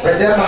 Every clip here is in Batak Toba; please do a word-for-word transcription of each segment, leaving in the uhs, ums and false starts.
Beda ma.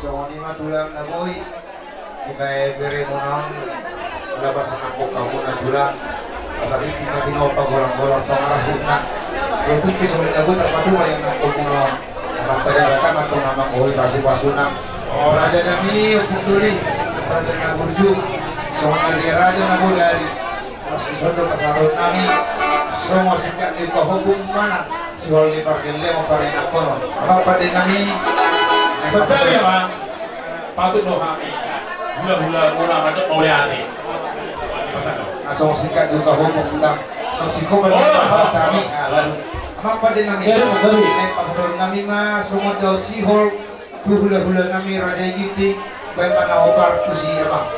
Songon i ma tulang na boi. Dibaen beremuna on, mula pasangaphon hamuna tulang. Apalagi na tinopa golanggolang tong arahutna. Ia tutu songon i na boi tarpatupa ianakhonmuna on. Mangkatai raka ma tong na manggohi pasupasuna. Raja nami, Ompung Doli, raja na burju, songon i raja na bodari. Molo songon i do pasahaton nami, songon singkat ni ungkap ompung manang sihol ni pargellengon parinangkonon. Aha pande nami? Sansari ma, patut do hami hulahula muna mandok mauliate. Pasahaton. Na songon singkat ni ungkap ompung ndang. Sikopan ni pasahat nami, ah, lalu. Amang pande nami. Iya, iya, betul. Eh, pasahat nami ma, songon dao sihol, tu hula-hula nami Raja i Ginting, baen ma na hombar tusi amang.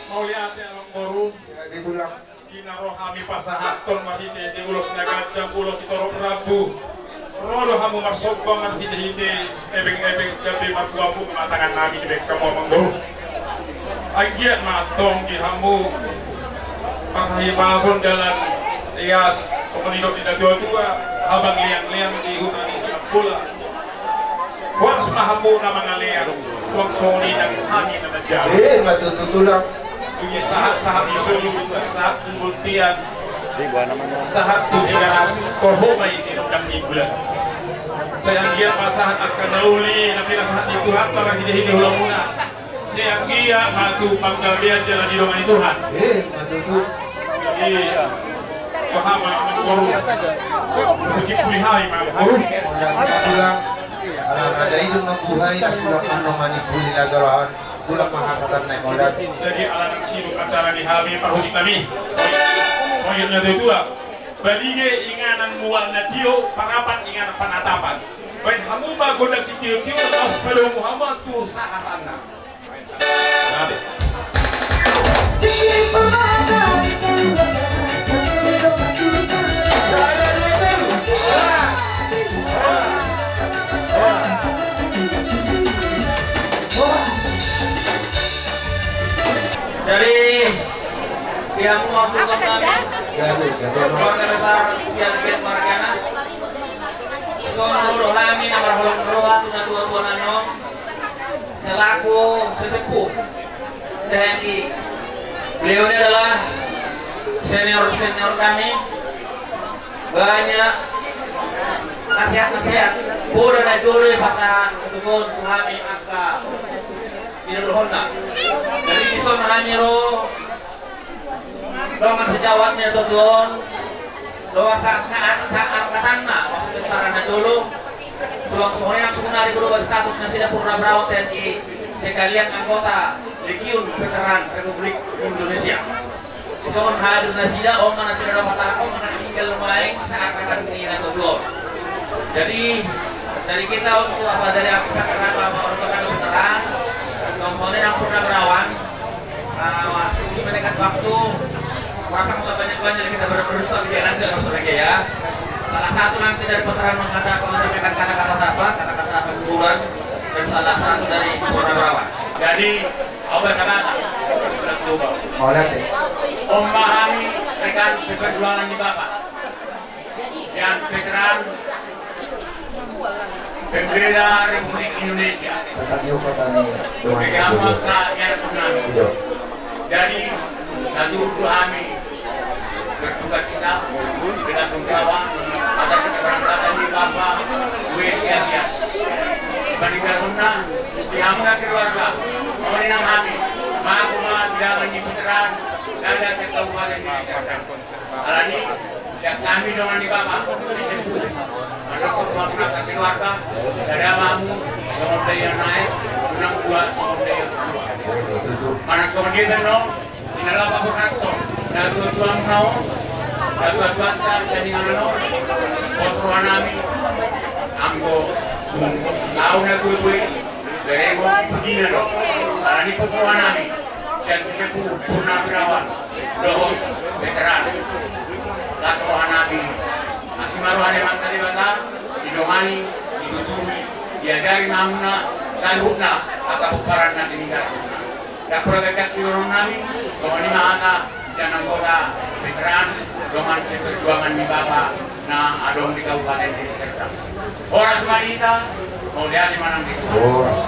Mauliate, Amangboru. Di na ro hami pasahathon marhite-hite ulos na ganjang, ulos sitorop rambu. Ro do hamu marsomba marhite-hite ebeng-ebeng gabe marbuah-buah ma tangan nami dibaen hamu, Amangboru. Anggiat ma antong di hamu parnahipason dalan ias, songon nidok ni natua-tua, habang leang-leang di huta ni Sinambola. Horas ma hamu na mangalean, suang songon i nang hami na manjalo. Eh, ima tutu, Tulang. Dung i sahat-sahat ni solu, sahat tu bontean, sahat tu Tigaras, torop ma i tinondang ni bulan. Sai anggiat ma sahat angka na uli na pinasahat ni Tuhan marhite-hite hulamuna. Sai anggiat ma tu panggabean jala didongani Tuhan. Eh, ima tutu. Jadi, paham, Amangboru. Puji-puji hami, Amangboru. Tulang, ala raja i do mambuhai, las tulang, manang manipuli na joloan, tulang ma hasahatan na i, Amangboru. Jadi, ala nang sidung acara ni hami, parhusip nami. Mauliate, natua-tua. Balige inganan, mual na tio, parapat inganan panatapan. Baen hamu ma gondang sitio-tio, laos padomu hamu tu sahatanna. Jadi, di hamu, hamu suhut nami, keluarga besar Siagian Margana. Songon ro do hami na marholong roha tu natua-tua nami on, selaku sesepuh T N I. Beliau ini adalah senior-senior kami. Banyak nasihat-nasihat, poda na jolo dipasahat tu hami angka di loloanna. Jadi, dison hami ro dongan sejawat ni natua-tua on, dongan sa-, sa-, saangkatanna, maksudna, saudara na jolo, suang songon i nang saonari berubah status nasida purnabraon T N I sekalian anggota Legiun Veteran Republik Indonesia. Songon hadir nasida, on ma nasida dapat anak, on ma na tinggal main saangkatan ni natua-tua on. Jadi, dari kita untuk apa, dari apa, veteran, apa, merupakan veteran, songon i nang purnabraon, Ah, wah, ini mendekat waktu, kurasa nggak usah banyak-banyak kita ber-, berdusta di jalan, nggak usah lagi ya. Salah satu nanti dari veteran mengatakan, menyampaikan kata-kata apa, kata-kata apa, hiburan, dan salah satu dari purnabraon. Jadi, awas, sabar. Mauliate. On ma hami rekan seperjuangan ni Bapak. Sian veteran pembela Republik Indonesia. Jadi, natural hami berduka cita, bela sungkawa atas keberangkatan ni Bapak W. Siagian. Meninggalna di hamuna keluarga, songon i nang hami, mangkok ma di tangan ni veteran, sada sian Kabupaten Deli Serdang. Alani, sian hami dongan ni Bapak, sesepuh, mandok tu hamuna keluarga, sada ma hamu songon dainang nai, unang dua songon dainang dua. Manang songon dia tano, di na laho paborhathon natuatuamuna on, natuatuanta sian inganan on, pos roha nami, anggo tung ahu na tuatua i, berengon i putihna do. Alani pos roha nami sian sesepuh purnabraon dohot veteran. Las roha nami, asi ma roha ni Amanta Debata, didongani, dituturi, diajari ma hamuna saluhutna angka pomparan na tininggalhon hamuna. Ndang pola ganjang sidohonon nami, songon i ma hata sian anggota veteran, dongan seperjuangan ni Bapak. Na adong di Kabupaten Deli Serdang. Horas ma di hita, mauliate ma nang di Tuhan. Horas.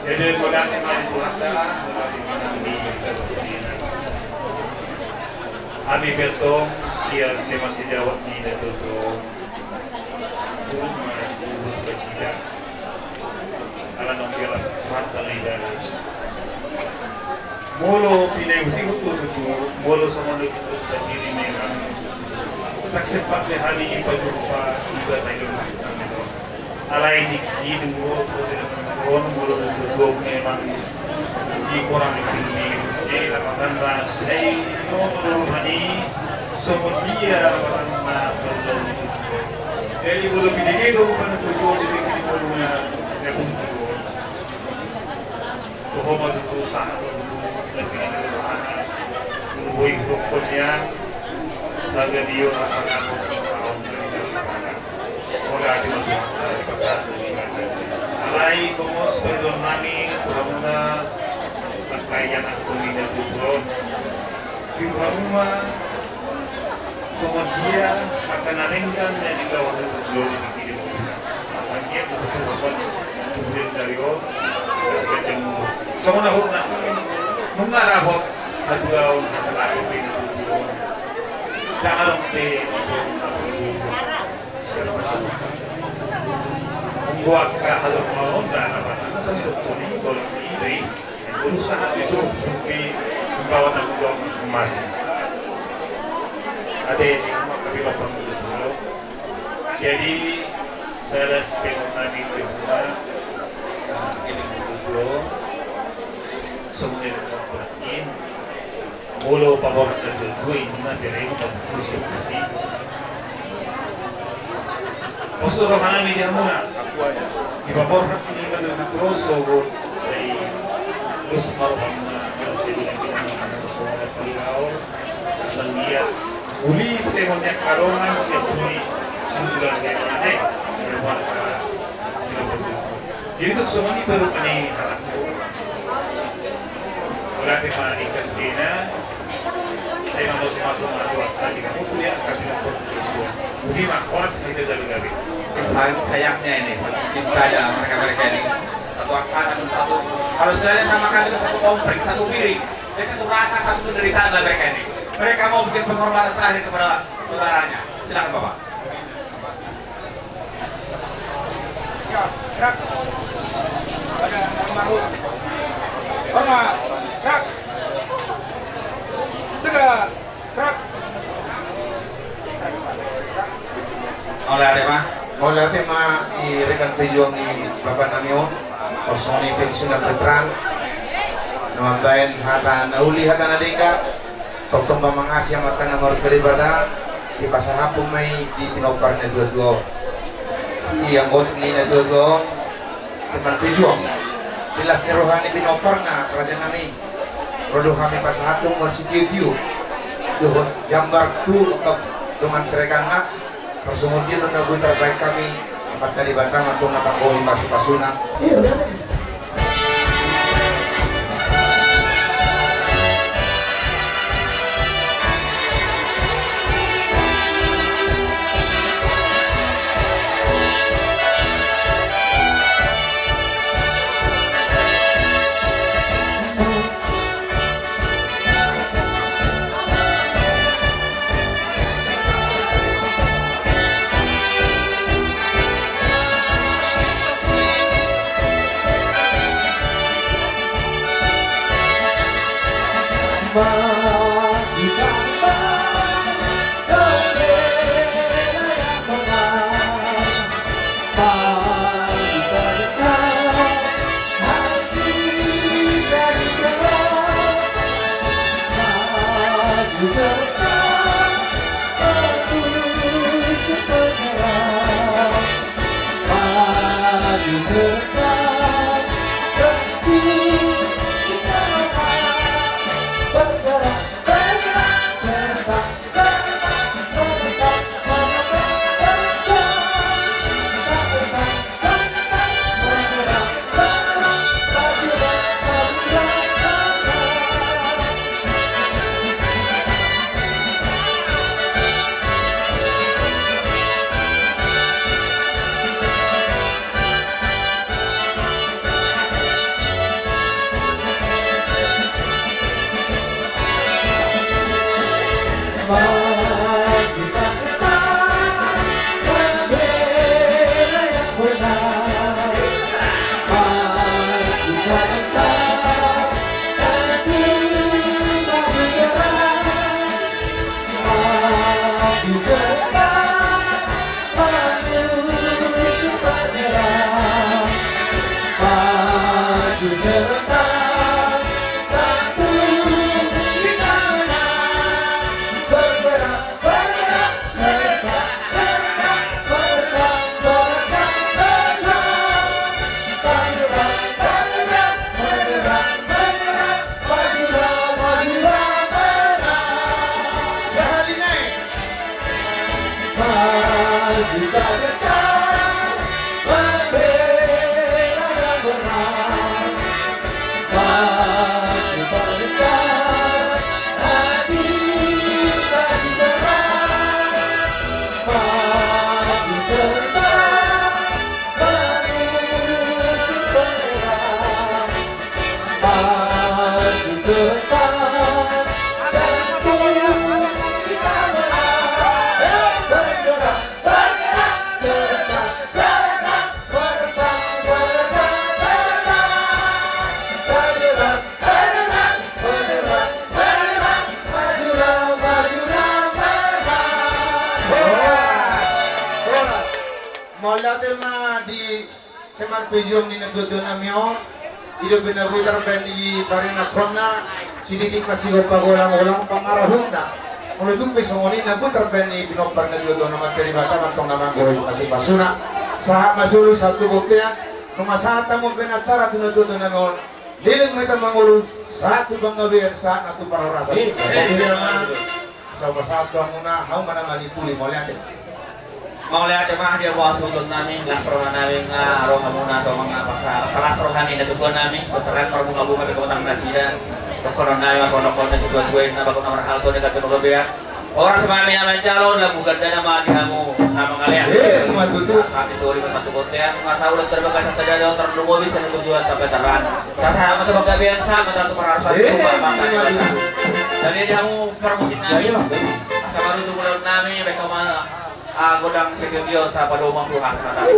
Jadi mauliate ma di Tuhanta, mauliate ma nang di Tuhan. Hami pe antong sian tema sijawat ni natuatua on. Turut ma turut bacida. Ala nunga dialap mata na ibana. Molo pinaihutihut do tutu, molo songon na tutu sandiri memang. Ndang sempat be hami pajumpa iba taidong. Alai di kini molo tutu on, molo tutu memang. Di korang di kini, di lapangan rasai, no, no, mani, songon dia lapangan na perlu. Jadi molo pinege do rupana tujuan di tingki di molo na, na kunci do. Toho ma tutu sahat do tutu, na pinege do rupana. Boi hudok konian, laga dio rasa nganggo. Mauliate ma Tuhan, pasahat do. Alai pongos paidoan nami tu hamuna, angka ianakkon ni natuatua on. Tiru hamu ma songon dia angka na denggan na di bawah ni tujuan di tingki di molo. Asa anggiat tutu hamu tubuan dari on, kasi kacang mulu. Songon na hot na, nunga dapot hatuaon, asa dapot di tubuan. Jangan dong te, songon na hot. Buat ka halo malonda na batang seni dokoni golok ni ibe. Urusan habis suruh supi membawa tanggung jawab masing-masing. Ada yang sama kami lapang dulu. Jadi saya ada sepeda tadi ke rumah. Ini dulu. Semuanya dikontrakin. Molo paborat na dua-dua i, na bere i, na musim tadi. Pos tu roha nami di hamuna. Di paborat ni ma dua-dua sogot sai lus ma roha muna, sai di lagi na muna, sogot di laor. Asal dia uli pete mon dia kalongan siap uli. Bulan dia mate. Jadi tu songon i baru kami harap. Mauliate ma di kantena. Sai mamasu-masu ma tu angka di kamu sudah angka di kamu. Budi ma, horas ma hita jalo gabe. Sayang, sayangnya ini satu cinta aja mereka-mereka ini. Satu angkatan, satu. Kalau istilahnya sama kami itu satu komplik, satu piring, dan satu rasa, satu penderitaan lah mereka ini. Mereka mau bikin penghormatan terakhir kepada saudaranya. Silakan Bapak. Gerak. Pada almarhum. Hormat. Gerak. Tegak. Gerak. Mauliate ma. Mauliate ma di rekan pejuang ni bapa nami on. Songon i pe sudah veteran. Na mambaen hata na uli, hata na denggan. Tongtong ma mangasi Amanta na marga Debata, dipasahathon ma i di pinompar na dua-dua on. Di anggotan ni na dua-dua on, teman pejuang. Di las ni roha ni pinomparna, raja nami. Ro do hami pasahathon marsitiu-tiu dohot jambar tu angka dongan serekanna. Parsongon dia do na boi tarbaen hami, Amanta Debata ma antong na manggohi pasu-pasuna. Mauliate ma di Hemat pejuang ni natuatua nami on, i do pe na boi tarbaen ni parinakkonna, sititi ma sigompa golang-golang pangarahutna. Molo tung pe songon i na boi tarbaen ni pinompar natuatua na mate Debata, mantong na manggoroi pasupasuna. Sahat ma solu sahat tu bontean, nunga sahat hamu baen acara tu natuatua nami on. Leleng ma hita mangolu, sahat tu panggabean, sahat na tu parhorasan. Eh, eh, eh. Asa hupasahat tu hamuna, hamu ma na manipuli, mauliate. Mauliate ma di hamu hasuhuton nami, las roha nami nga rohamuna tongtong, nga pasahat las roha ni natuatua nami, dohot marhite marbunga-bunga di hamu tangkas nasida. Dohonon nami ma songon dohonon ni situatua i, na bagot na marhalto, na gabe na gabean. Horas ma hami na manjalo, lampu gandana ma di hamu na mangalean. Eh, ima tutu. Sahat ni solu ma sahat tu bontean, asa ulaon tarbagas, asa dada on tarlumobi, asa na tujuan sampe tarrang. Sahat ma tu panggabean, sahat ma tu parhorasan. Eh, ima tutu. Jadi di hamu parmusik nami. Iya, iya. Asa marujung ulaon nami, baen hamu ma, ah, gondang sitio-tio, asa padomu tu hasahatan.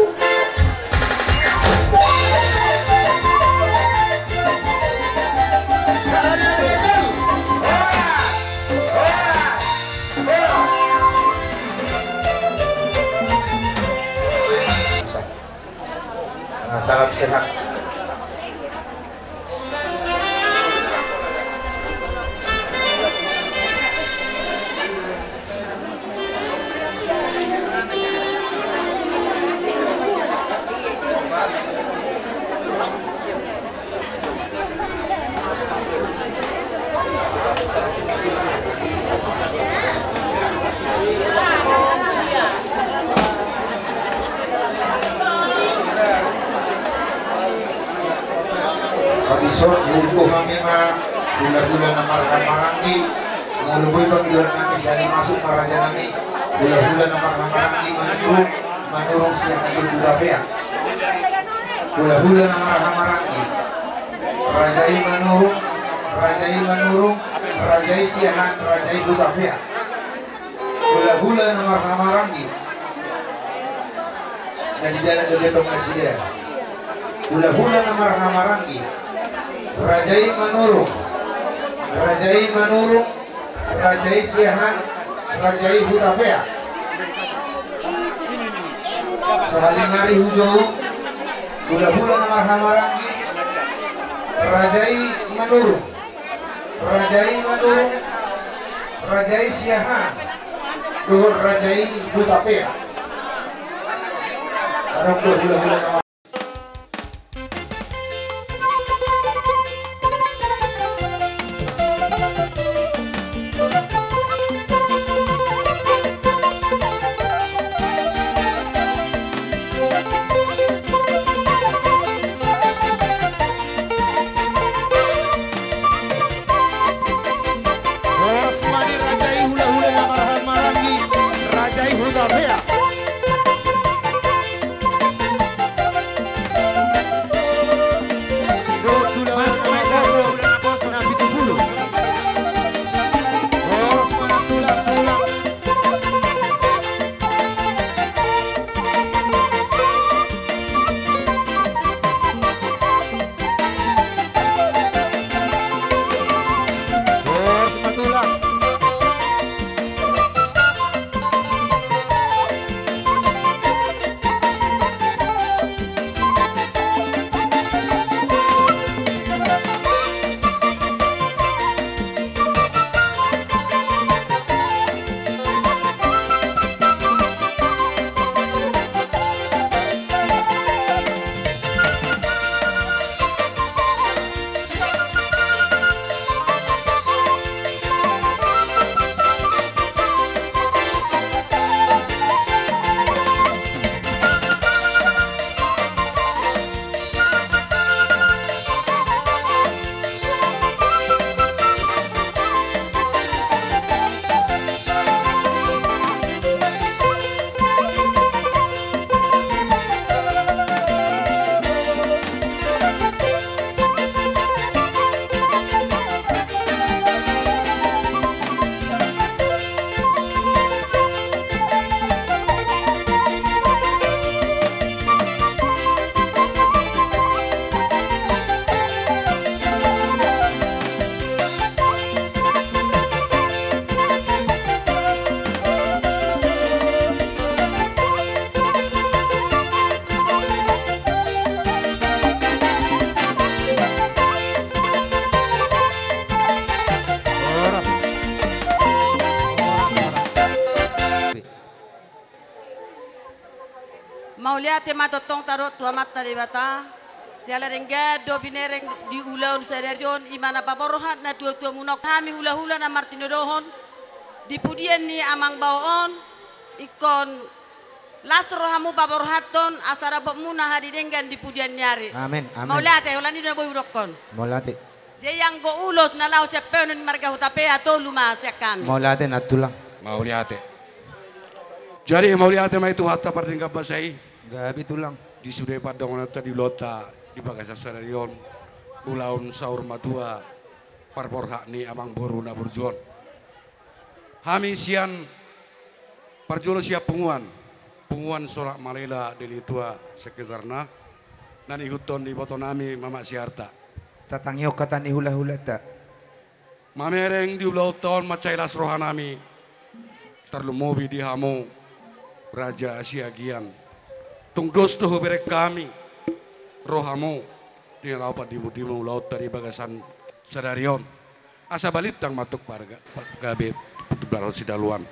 Nah, salam sehat. Habis on, buku hami ma, hula-hula na marhaha maranggi, molo boi pangidoan nami sahali masuk ma raja nami, hula-hula na marhaha maranggi, Manurung, Manurung Siahaan Hutapea. Hula-hula na marhaha maranggi. Raja i Manurung, raja i Manurung, raja i Siahaan, raja i Hutapea. Hula-hula na marhaha maranggi. Na di dalan do betong nasida. Hula-hula na marhaha maranggi. Raja i Manurung, raja i Manurung, raja i Siahaan, raja i Hutapea. Sahali nari hujou, hula-hula na marhaha maranggi, raja i Manurung, raja i Manurung, raja i Siahaan, dohot raja i Hutapea. Adong do hula-hula na Horas ma di raja i hula-hula na marhaha maranggi, raja i Hutapea. Mauliate ma tongtong tadok tu Amanta Debata, siala denggan do binereng di ulaon sadari on, i ma na paborhat natuatuamuna on, hami hulahula na martinodohon, di pudian ni amang bao on, ingkon las rohamu paborhathon, asa dapotmuna hadi denggan di pudian ni ari. Amin, amin. Mauliate, holan i do na boi hudokkon. Mauliate. Jadi anggo ulos na laho sian pahonon ni marga Hutapea, tolu ma sian hami. Mauliate, Nantulang. Mauliate. Jadi mauliate ma i tu Tuhanta pardenggan basa i. Gabe, Tulang. Di sude pandohononta di ulaonta di bagasan sadari on, ulaon saur matua parborhat ni amang boru na burju on. Hami sian parjolo sian punguan, punguan Sonak Malela Delitua Sekitarna, na niihuthon ni ibotonami Mamak Siarta. Tatangihon hata ni hulahulanta. Mamereng di ulaonta on mansai las rohanami, tarlumobi di hamu Raja Siagian. Tung dos do hubereng hami rohamu di na laho pandimundimhon ulaonta di bagasan sadari on. Asa balintang ma tung parga-, gabe tu balaon sidaluan.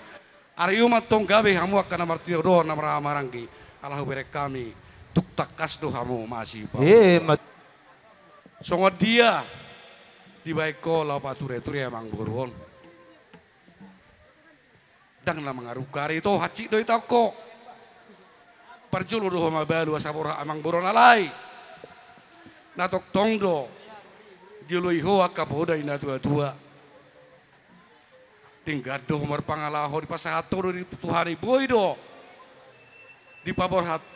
Ari on ma tong gabe hamu angka na martinodohon na marhahamaranggi, ala hubereng hami, tung tangkas do hamu masipa. Eh, ma- Songon dia dibaen ho laho patureture amang boru on. Ndang na mangarungkari to, hansit do itaon ho. Parjolo do ho mabalu asa borhat amang boru on, alai na tongtong do dioloi ho angka poda ni natuatua. Denggan do ho marpangalaho, dipasahat ho do di Tuhan i, boi do dipaborhat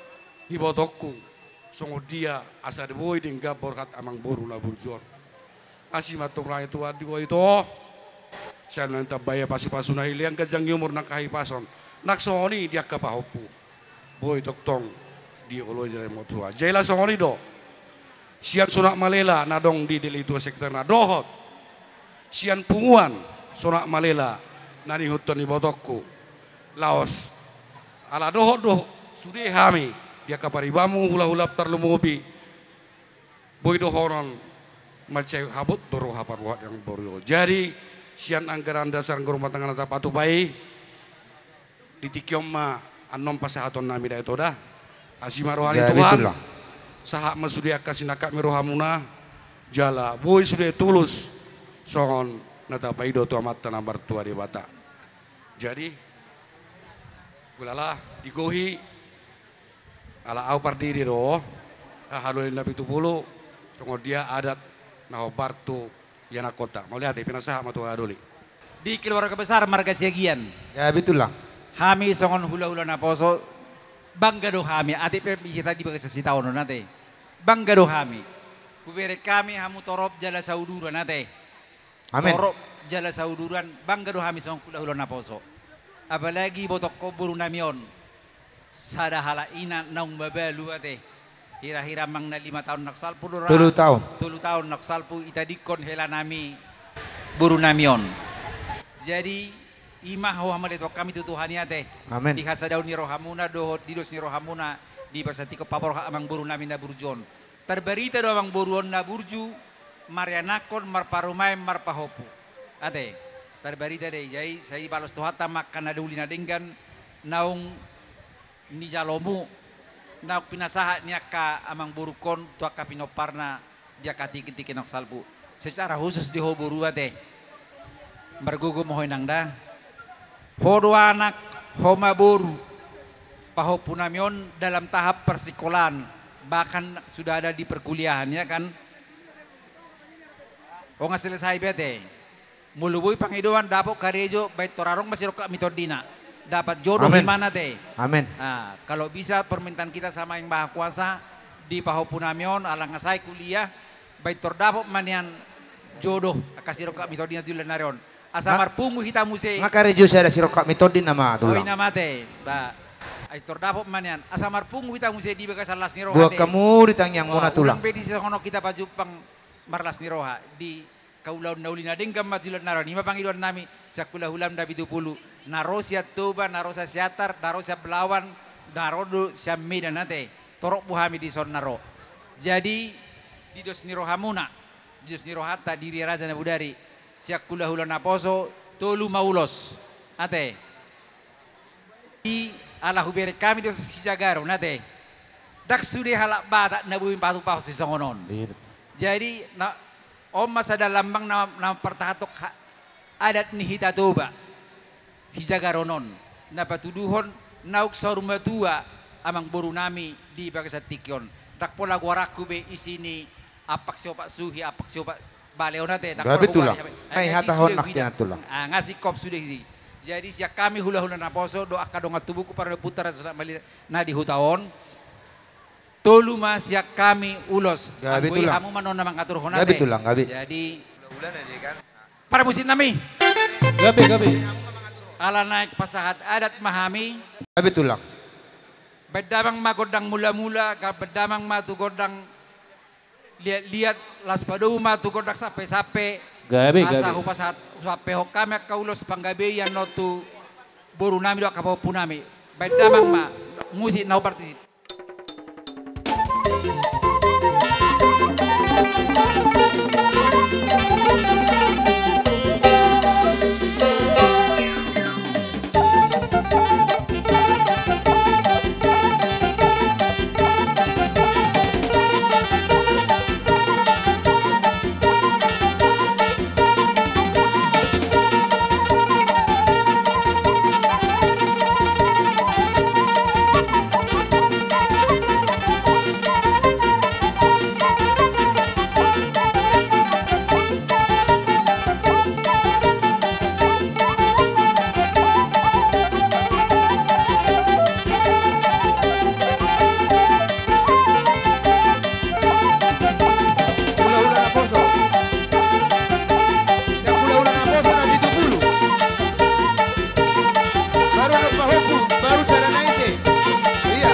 ibotongku songon dia asa boi denggan borhat amang boru na burju on. Asi ma tong roha ni Tuhan di ho ito. Sian na tambai pasupasuna, hilehon ganjang ni umur nang hahipason, nang songon i di angka pahompu. Boi tongtong dioloi jala diboto Tuhan. Jala songon i do sian Sonak Malela na adong di Deli Tua Sektor na dohot sian punguan Sonak Malela na niihuthon ibotongku. Laos ala dohot do sude hami di angka paribanmu, hulahula tarlumobi, boi dohonon mansai habot do roha parroha ni amang boru on. Jadi sian anggaran dasar anggaran rumah tangga na tapatupa i, di tingki on ma annon pasahatonnami da ito da. Asi ma roha ni Tuhan. Sahat ma sude angka sinangkap ni rohamuna, jala boi sude tulus songon na tapaido tu Amanta na martua Debata. Jadi hulala, digohi, ala au pardiri do, haha doli na pitu pulu, songon dia adat na hombar tu ianakhonta. Mauliate, pinasahat ma tu haha doli. Di keluarga besar marga Siagian. Ya, betul lah. Hami songon hulahula naposo, bangga do hami, atik pe bisa tadi bagasan sitaonon ate. Bangga do hami. Hubereng hami hamu torop jala sauduran ate. Amin. Torop jala sauduran, bangga do hami songon hulahula naposo. Apalagi ibotongkon borunami on, sada halak ina naung mabalu ate. Hirahira manang na lima taon na salpu do ra. Tolu taon. Tolu taon na salpu itadingkon helanami borunami on. Jadi i ma ho hamaletoon hami tu Tuhan i ate. Amin. Di hasadaon ni rohamuna dohot di dos ni rohamuna di pasantikon paborhat amang borunami na burju on. Tarbarita do amang boru on na burju, marianakhon, marparumaen, marpahompu. Ate, tarbarita do i. Jadi sai dibalos Tuhanta ma angka na doli na denggan naung nijalomu, naung pinasahat ni angka amang borungkon tu angka pinomparna di angka tingki-tingki na salpu. Secara khusus di ho boru ate. Margogo ma ho inang da. Ho do anak, ho ma boru. Pahompunami on dalam tahap persikolaan, bahkan sudah ada di perkuliahan, ya kan? Ho nga selesai be ate. Molo boi pangidoan dapot karejo, baen tor adong ma sirongkap ni tondina. Dapat jodoh. Amin. Imana te. Amin. Ah, kalau bisa permintaan kita sama Yang Maha Kuasa, di pahompunami on, ala nga sae kuliah, baen tor dapot ma nian jodoh, angka sirongkap ni tondina tu joloan ni ari on. Asa marpungu hita muse. Nga karejo sada sirongkap ni tondina ma, Tulang. Oh, ina ma ate. Ba. Ai tor dapot ma nian. Asa marpungu hita muse di bagasan las ni roha. Buat te. Kamu di tangiangmuna, Tulang. Unang pe di songon on hita pajumpang marlas ni roha. Di angka ulaon na uli na denggan ma tu joloan ni ari on. I ma pangidoannami, sian hulahulam na pitu pulu. Na ro sian Toba, na ro sian Siantar, na ro sian Belawan, na ro do sian Medan ate. Torop do hami dison na ro. Jadi, di dos ni rohamuna, di dos ni rohanta, di Ria Raja Nabodari, sian hulahula naposo, tolu ma ulos. Ate. Di ala hubereng hami do sijagaron, ate. Ndang sude halak Batak na boi patupahon sisongon on. Iya. Jadi, na, on ma sada lambang na, na partahathon ha-, adat ni hita Toba, sijagaron on, na patuduhon naung saur matua amangboru nami di bagasan tingki on. Ndang pola goaranku be isi ni ampak siopat suhi, ampak siopat bale on ate, ndang pola goaranku be. Gabe tulang. Nai hata hon nangkinan tulang. Ah, nga singkop sude i. Jadi sian hami hulahula naposo dohot angka dongan tubuku, pardomuku, raja na di huta on. Tolu ma sian hami ulos. Gabe tulang. Hamu ma na mangaturhon ate. Gabe tulang, gabe. Jadi, parmusik nami. Gabe, gabe. Ala naeng pasahat adat ma hami. Gabe tulang. Baen damang ma gondang mulamula, ga-, baen damang ma tu gondang liatliat, laos padomu ma tu gondang sampesampe. Gabe, gabe. Asa hupasahat, husampehon hami angka ulos panggabeion on tu boru nami dohot angka pahompu nami. Baen damang ma musik na hupartisi. Baru na pahompu, baru sada na ise. Iya.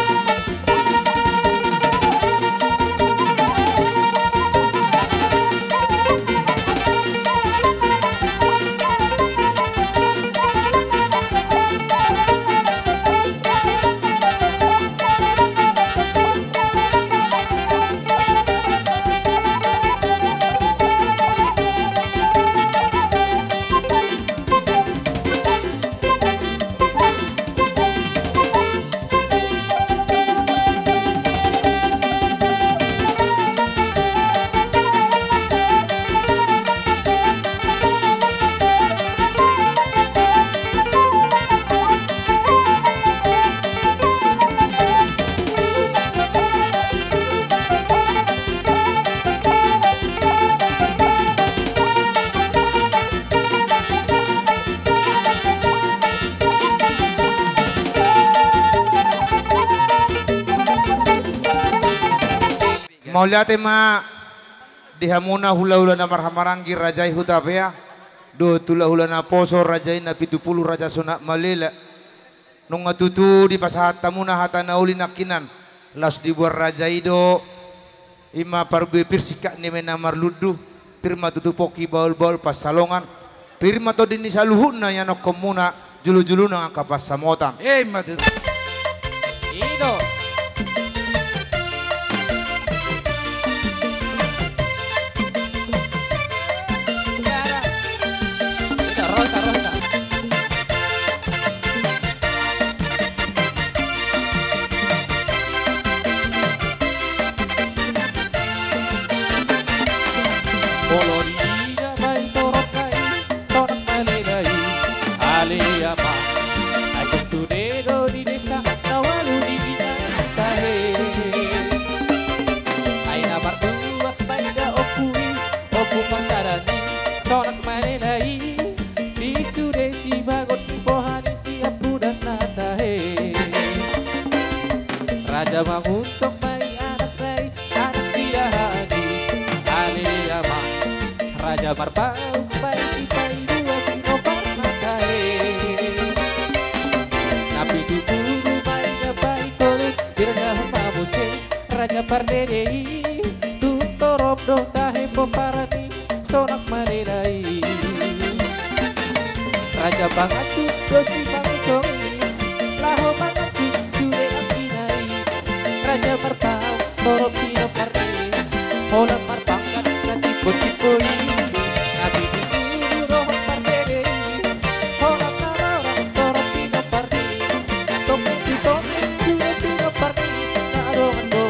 Mauliate ma di hamuna hulahula na marhahamaranggi, raja i Hutapea, dohot hulahula naposo, raja i Napitupulu, raja Sonak Malela. Nunga tutu dipasahat hamuna hata na uli nangkinan, laos diboan raja i do, i ma parbue pir singkat ni mena marlundu, pir ma tutu pongki bahulbahul pansalongan, pir ma tondi ni saluhutna ianonhonmuna, julujuluna angka pansamotan. I ma tutu. I do. Molo di iga baen torop nai, Sonak Malela i, ale amang. Ai tung sude do di desa na ualu di inanta he. Ai na martuas baen da ompu i, ompu pasaran i, Sonak Malela i. Di sude sibagot ni boha ni siampudan na tahe. Raja mangusung ma i anak nai, anak ni aha i, ale amang. Raja marpaung ma i, sipaidua pinompar na tahe. Napitupulu ma i na paling tolu, dirgahon ma muse Raja Pardede i. Tung torop do tahe pomparan i, Sonak Malela i. Raja Panganju do simanusong i, laho manganju sude anggi nai. Raja marpaung torop pinompar i, holan marpangkat na timbo-timbo i. Napitupulu dohot Pardede i, holan na roham torop pinompar i. Tongtong sitongtong sude pinompar i, na dongan do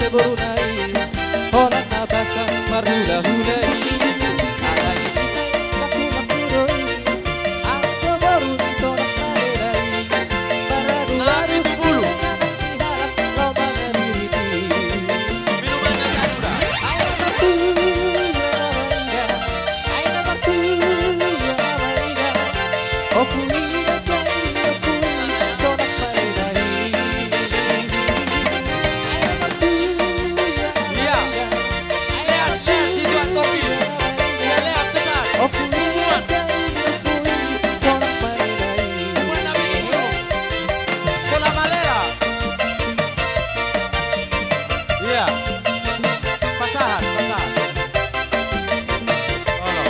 Boruna i, holan na basa marhulahula i. Alai i, laku-laku do i. Anggo boru sonang malela i. Maradu-adu. Minum aja, Kak, udah. Ai na martua na maida, ai na martua na maida. Ompu i na jai, ompu i sonang malela i. Ai na martua na maida. Iya. Leat, leat, situ, Antopi. Iya, leat, tekan. Ompu i na jai, ompu i sonang malela i. Buat nabi itu. Bola malela. Iya. Pasahat, pasahat. Olo.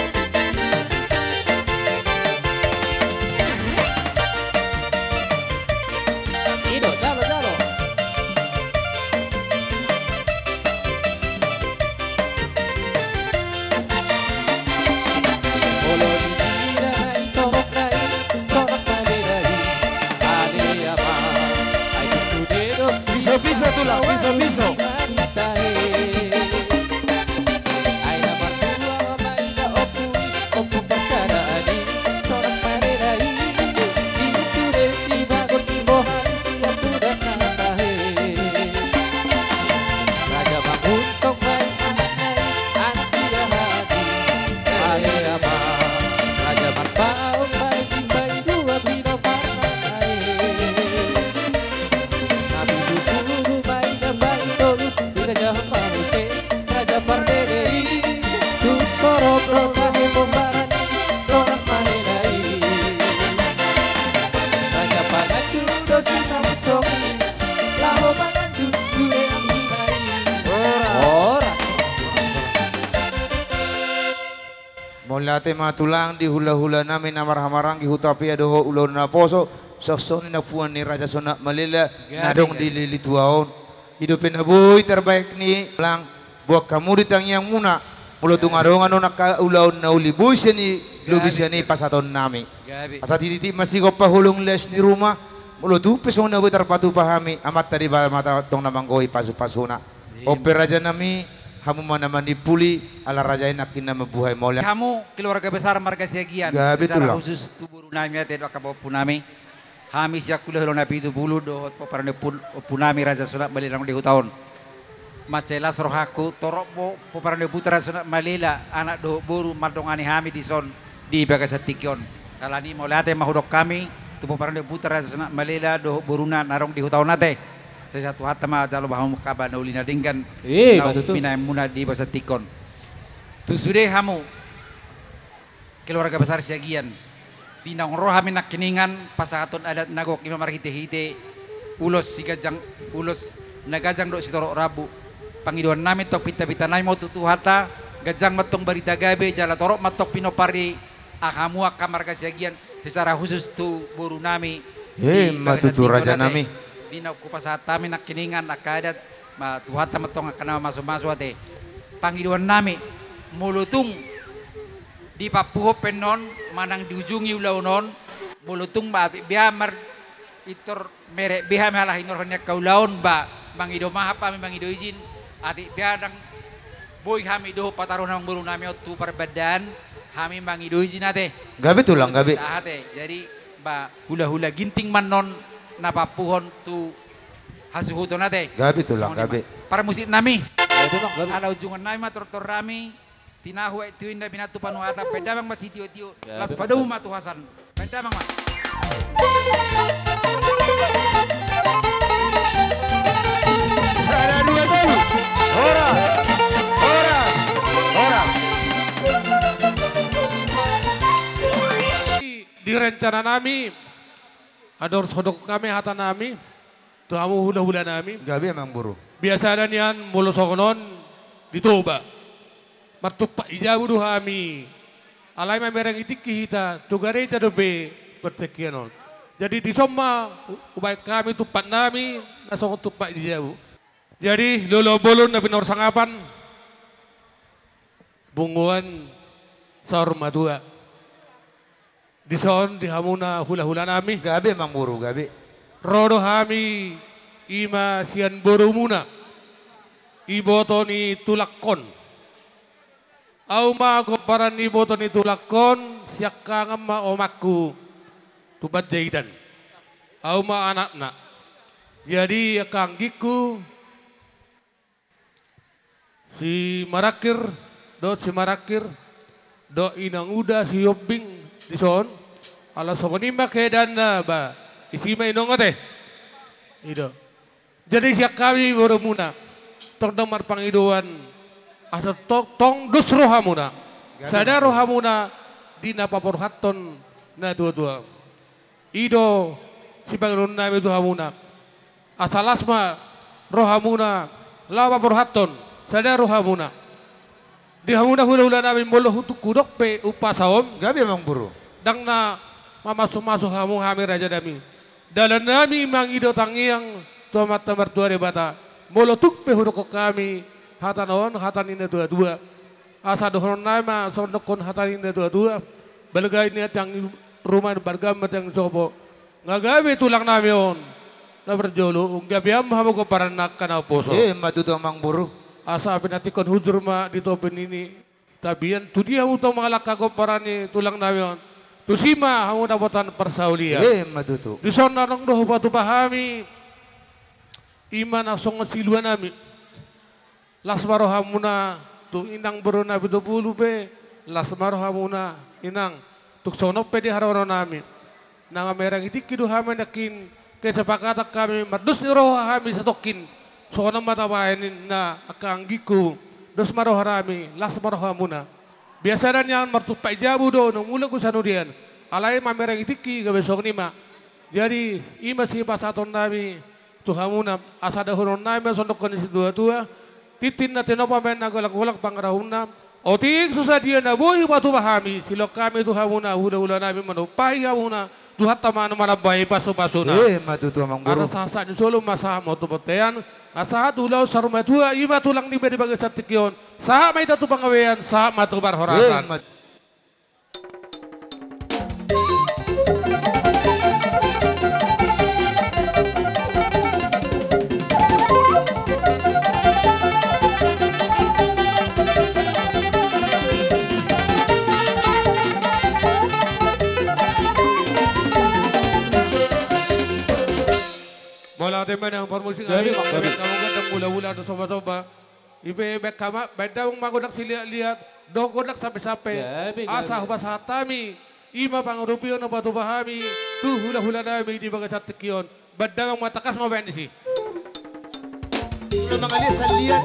I do, jalo, jalo. Olo di sida nai torop nai, torop malela i. Ale ama, ai tung sude do. Piso, piso, tulang, piso, piso. Ai na martua ma i na ompu i, ompu parsadaan i, sonang malela i. Di sude sibagot ni boha ni sian tuda na tahe. Raja manguntong ma i anak nai, anak ni aha i. Ale ama, raja marpaung ma i, sipaidua pinoparna tahe. Na pitu pulu ma i na paitolu, di raja ma muse, raja parbere i. Tung sorop do tahe pomparan i, sonang malela i. Raja panganju do sinamsong i, laho manganju sude anggina i. Ora. Ora. Mauliate ma tulang di hula-hula nami na marhahamaranggi, hutapea dohot ulaon naposo, songon i na puan ni raja sonang malela na adong di lili tua on. I dope na boi tarbahen ni tulang, boan hamu di tangiangmuna. Molo tung adong annon angka ulaon na uli boi sian i, lobi sian i pasahaton nami. Asa titi ma sigompa holong las ni ruma. Molo tung pe songon na boi tarpatupa hami, Amanta Debata ma tong na manggohi pasu-pasuna. On pe raja nami, hamu ma na manimpuli, ala raja i nangkin na mambuhai mauliate. Hamu keluarga besar marga Siagian. Gabe tulang. Secara khusus tu boru nami ate dohot angka pahompu nami. Hami sian hula-hula na pitu pulu dohot pomparan ni ompu, ompu nami raja sonang malela na adong di huta on. Mansai las rohangku, torop do pomparan ni omputa raja sonang malela, anak dohot boru mandongani hami dison di bagasan tingki on. Alani mauliate ma hudok hami tu pomparan ni omputa raja sonang malela dohot boruna na adong di huta on ate. Sai Tuhanta ma jalo ma hamu haba na uli na denggan. Eh, na binaenmuna di bagasan tingki on. Tu sude hamu keluarga besar Siagian. Di naung ro hami nangkiningan pasahathon adat na gok i ma marhite-hite ulos siganjang, ulos na ganjang dohot sitorop rambu. Pangidoan nami tong, pinta-pinta nami ma tu Tuhanta, ganjang ma tong barita gabe, jala torop ma tong pinompar ni hamu angka marga Siagian, secara khusus tu boru nami. Ima tutu raja nami. Di naung hupasahat hami nangkiningan angka adat, ma Tuhanta ma tong angka na mamasu-masu ate. Pangidoan nami, molo tung dipampuhon pe annon manang diujungi ulaon on, molo tung ma atik bia mar-, pintor merek be hami ala hinorhon ni angka ulaon ba, mangido mahap hami, mangido izin, atik bia ndang boi hami dohot pataruhon amangboru nami on tu parbandaan, hami mangido izin ate. Gabe tulang, gabe. Jadi ba hula-hula Ginting ma annon na pampuhon tu hasuhuton ate. Gabe tulang, gabe. Parmusik nami. Ala ujungan nami ma tortor nami. Tinahu aek tiwi na binantu panuhatan, baen damang ma sitio-tio, las padomu ma tu hasan. Baen damang ma. Sada, dua, tolu. Horas. Horas. Horas. Di rencana nami, andor so dok hami hata nami tu hamu hula-hula nami. Gabe amangboru. Biasana nian molo songon on di Toba martumpak di jabu do hami. Alai mamereng di tingki hita, tu gareja dope partingkian on. Jadi dison ma hubaen hami tumpak nami na songon tumpak di jabu. Jadi lolo bolon na pinarsangapon, punguan saur matua. Dison di hamuna hula-hula nami. Gabe amangboru, gabe. Ro do hami ima sian borumuna. Iboto ni tulangkon. Au ma gomparan ni iboto ni tulangkon, siangkangan ma omakku tu Panjaitan. Au ma anakna. Jadi angka anggingku, si Marangkir, dohot si Marangkir, dohot inang uda si Ombing dison, ala songon i ma keadaanna, ba, isi ma inong ate. I do. Jadi sian hami borumuna, tong do marpangidoan, asa tong, tong dos rohamuna. Sada rohamuna di na paborhathon na tua-tua. I do sipangidoonnami tu hamuna. Asa las ma rohamuna, laho paborhathon sada rohamuna. Di hamuna hula-hulanami, molo tung hudok pe umpasa on, gabe, amang boru, ndang na mamasu-masu hamu hami, rajanami. Dalannami mangido tangiang tu Amanta Martua Debata, molo tung pe hudokkon hami hata on, hata ni na tua-tua. Asa dohononnami ma songon dokkon hata ni na tua-tua: Balga i ma tiang ruma, balga ma tiang sopo, nga gabe tulangnami on na parjolo, umgabean ma hamu gomparan angka na umposo. Emma tutu, amang boru. Asa pinantikhon hujur ma di topi ni tapian, tu dia hamu tong mangalangka gomparan ni tulangnami on, tusi ma hamu dapotan parsaulian. Emma tutu. Dison na adong do hupatupa hami, i ma na songon siluanami. Las ma rohamuna tu inang boru Napitupulu pe, las ma rohamuna inang, tung songon on pe di haraunonnami. Na mamereng i tingki do hami nangkin, kesepakatan hami, mardos ni roha hami satongkin. Songon on ma tabaen ninna angka anggingku, dos ma rohanami, las ma rohamuna. Biasana nian martumpak jabu do na mulak tu sanudian. Alai mamereng i tingki gabe songon i ma. Jadi i ma sipasahatonnami tu hamuna, asa dohononnami ma songon dokkon ni situa-tua: Tintin na tinopa ma na golanggolang pangarahutna. Otik so sadia na boi hupatupa hami, silehon hami tu hamuna hula-hulanami manumpahi hamuna, Tuhanta ma na manambai pasupasuna. Emma tutu, amang boru. Asa sahat-sahat ni solu ma sahat ma tu bontean, asa sahat ulaon saur matua, i ma tulang niba di bagasan tingki on. Sahat ma hita tu panggabean, sahat ma tu parhorasan. Emma. Mauliate ma, amang parmusik. Jadi, nami, amang, jadi, amang, amang, amang, mula-mula do soba-soba. Ipe, baen ma, baen damang ma gondang siliat-liat dohot gondang sampe-sampe. Jadi, asa jadi, hupasahat hami, i ma pangurupion na hupatupa hami tu hula-hulanami di bagasan tingki on. Baen damang ma, tangkas ma baen disi. Udah mangaliat saliat.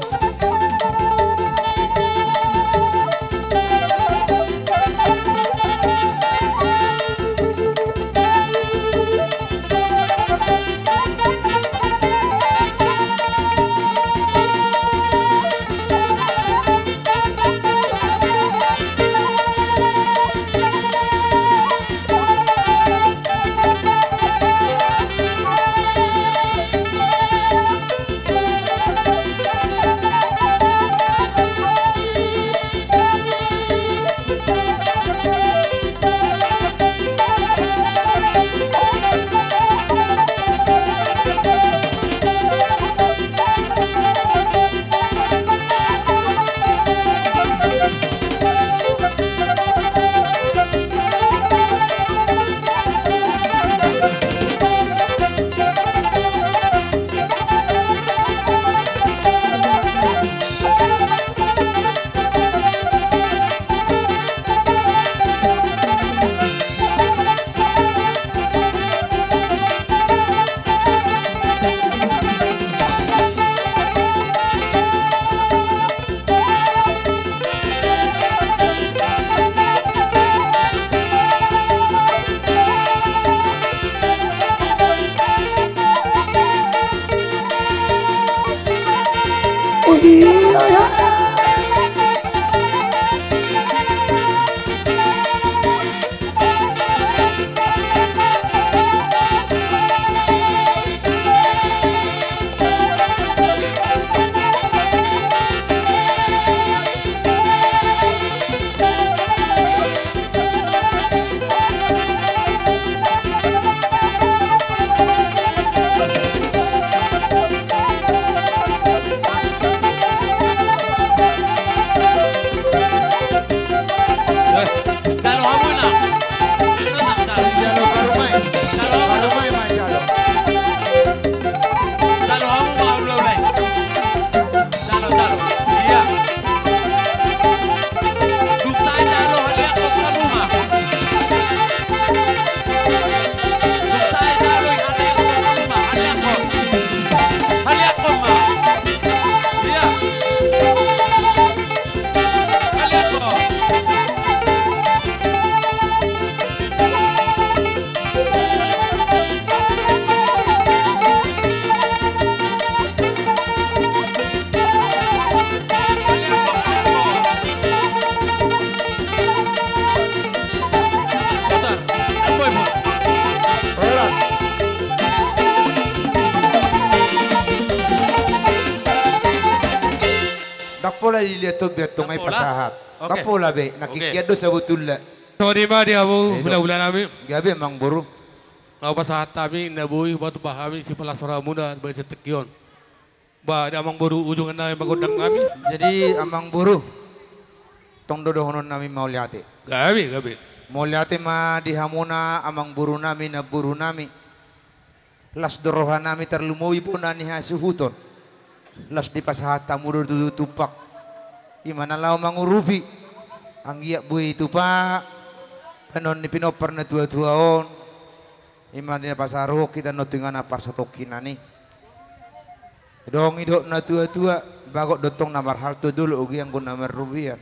Dilihat tu biar tongai pasahat. Oke. Papola be, na kingkian do sabotulna. Songon i ma di hamu hulahula nami. Gabe amang boru. Laho pasahat hami na boi hupatumpak hami sipalas rohamuna di bagasan tingki on. Ba di amang boru ujungan nami ma gondang nami. Jadi amang boru, tong do dohonon nami mauliate. Gabe, gabe. Mauliate ma di hamuna amang boru nami, namboru nami. Las do roha nami tarlumobi bona ni hasuhuton. Las dipasahat hamu do tutu tumpak. Ima na laho mangurupi. Anggiat boi tupa. Panon ni pinompar na tuatua on. Ima na pasaruhon hita na tingana parsatongkinan i. Adong didok na tuatua, bagot do tong na marhalto, dolok do anggo na marrobean.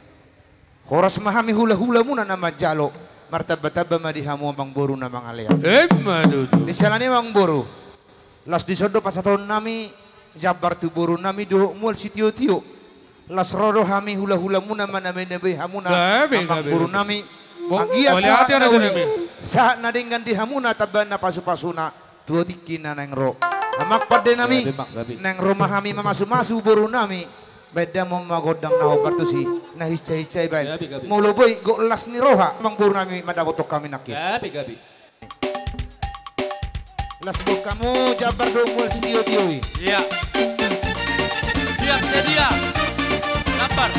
Horas ma hami hulahulamuna na manjalo, martambatamba ma di hamu amang boru na mangalean. Ima tutu. Di siala ni i amang boru, laos dison do pasahaton nami jambar tu boru nami dohot mual sitiotio. Laos ro do hami hulahulamuna manambai-nambai hamuna amang boru nami. Anggiat sahat na uli, sahat na denggan di hamuna, tamba na pasupasuna tu tingki na naeng ro. Amang pande nami, naeng ro ma hami mamasumasu boru nami. Baen damang ma gondang na hombar tusi, na hinsahinsa i baen. Molo boi gok las ni roha amang boru nami mandapothon hami nangkin. Las do hamu jambar dohot mual sitiotio i. Iya. Siap sedia. Jambar.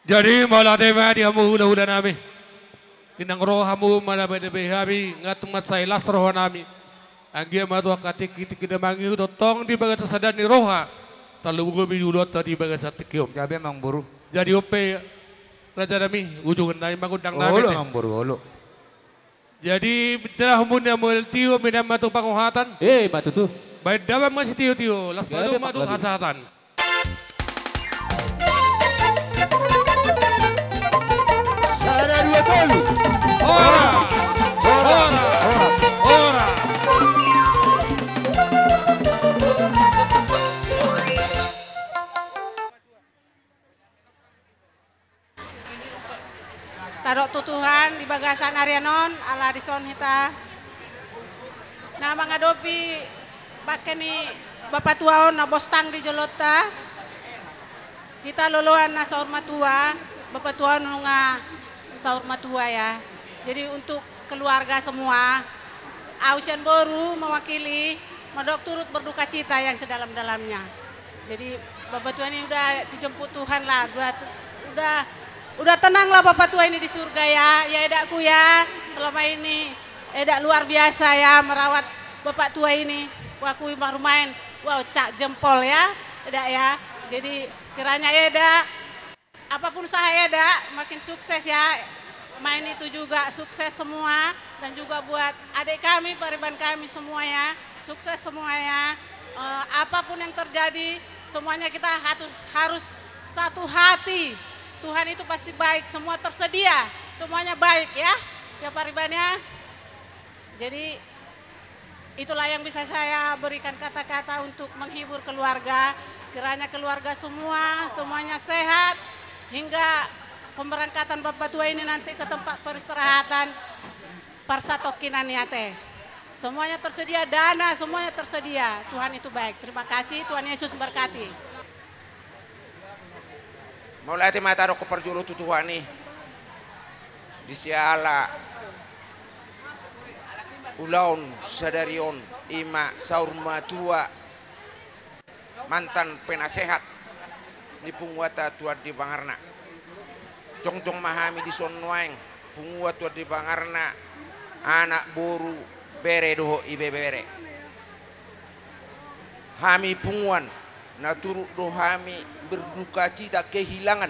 Jadi mauliate ma di hamu hulahula nami. Inang ro hamu mandabe-dabe hami, nga tung mansai las roha nami. Anggiat ma tu angka tingki-tingki na mangihut tongtong di bagasan sada ni roha, tarlumobi di ulaonta di bagasan tingki on. Gabe amang boru. Jadi on pe raja nami, ujungna i ma gondang nami. Olo amang boru, olo. Jadi, dalam umurnya mual tio, minam matu pangohatan. Eh, matu tu. Baik dalam masih tio-tio, las padu matu hasahatan. Sada, dua, tolu. Ora. Ora. Ora. Ora. Tadok tu Tuhan di bagasan arian on, ala dison hita na mangadopi bangke ni bapatua on na bostang di jolonta. Hita loloan na saur matua, bapatua on nunga saur matua ya. Jadi untuk keluarga semua, au sian boru mewakili, mandok turut berdukacita yang sedalam-dalamnya. Jadi bapatua ini udah dijemput Tuhan lah, udah, udah, udah tenang lah bapatua ini di surga ya, ya edakku ya. Selama ini edak luar biasa ya merawat bapatua ini. Wah, kui marumaen, wah, cap jempol ya, edak ya. Jadi kiranya edak apapun usaha edak makin sukses ya. Main itu juga sukses semua, dan juga buat adik kami, pariban kami semua ya, sukses semua ya. Eh, apapun yang terjadi, semuanya kita hatu-, harus satu hati. Tuhan itu pasti baik, semua tersedia, semuanya baik ya. Ya pariban ya. Jadi itulah yang bisa saya berikan kata-kata untuk menghibur keluarga. Kiranya keluarga semua, semuanya sehat, hingga pemberangkatan bapatua ini nanti ke tempat peristirahatan parsatongkinan i ate. Semuanya tersedia, dana semuanya tersedia. Tuhan itu baik. Terima kasih, Tuhan Yesus memberkati. Mauliate ma tadokkon parjolo tu Tuhan i. Di siala ulaon sadari on, i ma saur matua mantan penasehat ni punguanta Tuan di Bangarna. Jongjong ma hami dison nuaeng, punguan Tuan di Bangarna, anak, boru, bere dohot ibebere. Hami punguan, na turut do hami berdukacita kehilangan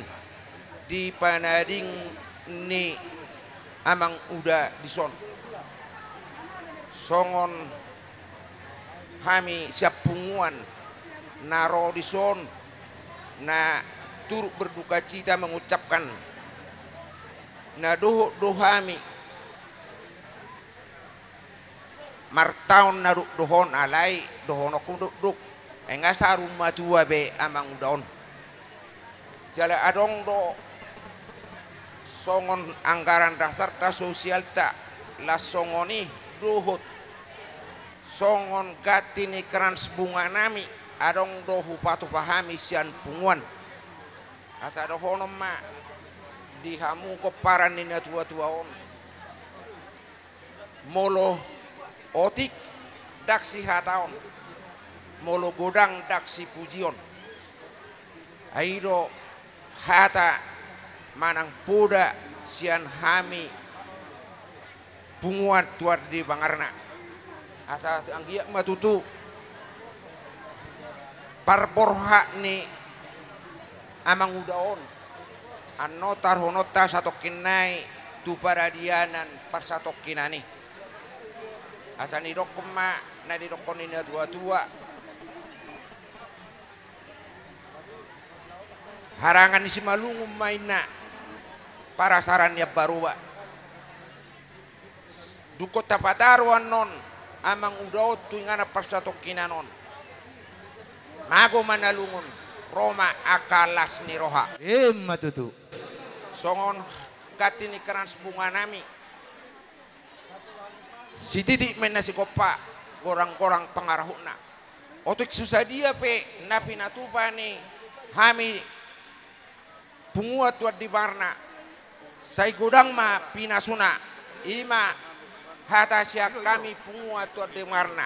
di panading ni amang uda dison. Songon hami sian punguan na ro dison, na turut berdukacita mengucapkan, na dohot do hami martaon na dokdok on, alai dohononku dokdok, ai nga saur matua be amang uda on. Jala adong do songon anggaran dasarta, sosialta, las songon i, dohot songon ganti ni krans bunga nami, adong do hupatupa hami sian punguan. Asa dohonon ma di hamu pomparan ni natuatua on. Molo otik, ndang sihataon. Molo godang, ndang sipujion. Ai i do hata manang poda sian hami punguan Tuan di Bangarna. Asa anggiat ma tutu parborhat ni amang uda on, annon taruhononta satongkin nai tu paradianan parsatongkinan i. Asa nidokkon ma na nidokkon ni natuatua: Harangan ni Simalungun ma inna parasaran ni ambaroba. Dungkon tapataru annon amang uda on tu inganan parsatongkinan on, mago ma na lungun, ro ma angka las ni roha. Emma tutu. Songon ganti ni krans bunga nami, sititik ma inna sigompa, gorang-gorang pangarahutna. Otik so sadia pe na pinatupa ni hami punguan Tuan di Bangarna, sai godang ma pinasuna. I ma hata sian hami punguan Tuan di Bangarna.